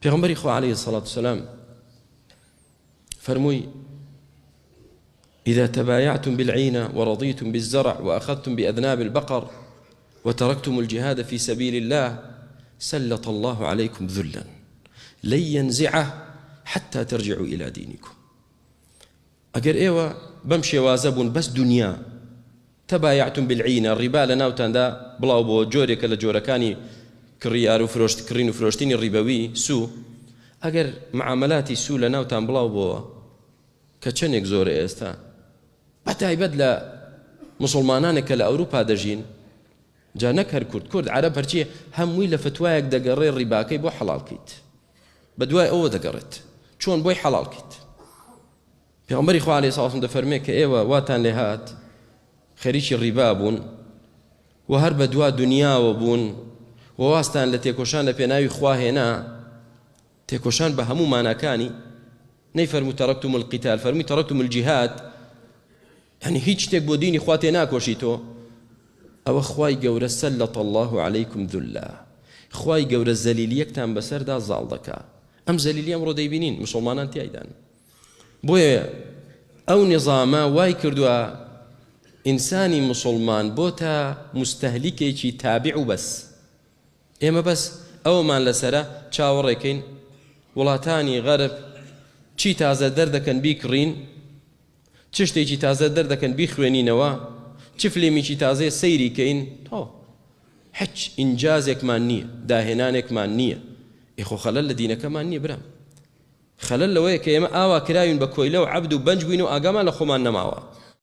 پێغەمبەری خوا عەلەیهی سەڵات وسەلام فەرمووی إذا تبايعتم بالعينة ورضيتم بالزرع وأخذتم بأذناب البقر وتركتم الجهاد في سبيل الله سلط الله عليكم ذلا لن ينزعه حتى ترجعوا إلى دينكم. ئەگەر ئێوە بەم شێوازە بوون بەس دونیا، تبایعتم بالعینە، ڕیبا لە ناوتاندا بڵاو بۆوە جۆرێکە لە جۆرەکانی کڕیار و فرۆشت کڕین و فرۆشتنی ڕیبەوی سوو، ئەگەر معامەلاتی سوو لە ناوتان بڵاو بۆوە کە چەنێک زۆرە ئێستا بە تایبەت لە موسڵمانانێک کە لە ئەوروپا دەژین جا نەک هەر کورد کورد عەرەب هەرچی هەمووی لە فتوایەک دەگەڕێ ڕیباکەی بۆ حەڵاڵ کەیت بە دوای ئەوە دەگەڕێت چۆن بۆی حەڵاڵ کەیت. پێغەمبەری خوا علیە سڵاو دەفەرمێ کە ئێوە واتان لێ هات خەریکی ڕیبا بوون و هەر بە دوا دنیاوە بوون و واستان لە تێکۆشان لە پێناوی خوا هێنا تێکۆشان بە هەموو ماناکانی نەیفەرموو تەرەکتم القتال فەرمووی تەرەکتم الجهاد یعنی هیچ شتێک بۆ دینی خوا تێ ناکۆشی تۆ ئەوە خوای گەورە سلط الله علیکم ذلا خوای گەورە زەلیلیەکتان بەسەردا زاڵ دەکا ئەم زەلیلی ئەمڕۆ دەیبینین مسلمانان تیایدان بۆیە ئەو نیزامە وای کردووە ئینسانی موسڵمان بۆتە موستەهلیکێکی تابع و بەس. ئێمە بەس ئەوەمان لەسەرە چاوەڕێکەین وڵاتانی غەرب چی تازە دەردەکەن بیکڕین، چ شتێکی تازە دەردەکەن بیخوێنینەوە، چ فلیمێکی تازەیە سەیری کەین، تەواو. هیچ ئینجازێکمان نییە، داهێنانێکمان نییە. ئێ خۆ خەلەل لە دینەکەمان نییە برام. خەلەل لەوەیە کە ئێمە ئاوا کراوین بە کۆیلە و عەبد و بەنج بووین و ئاگامان لە خۆمان نەماوە.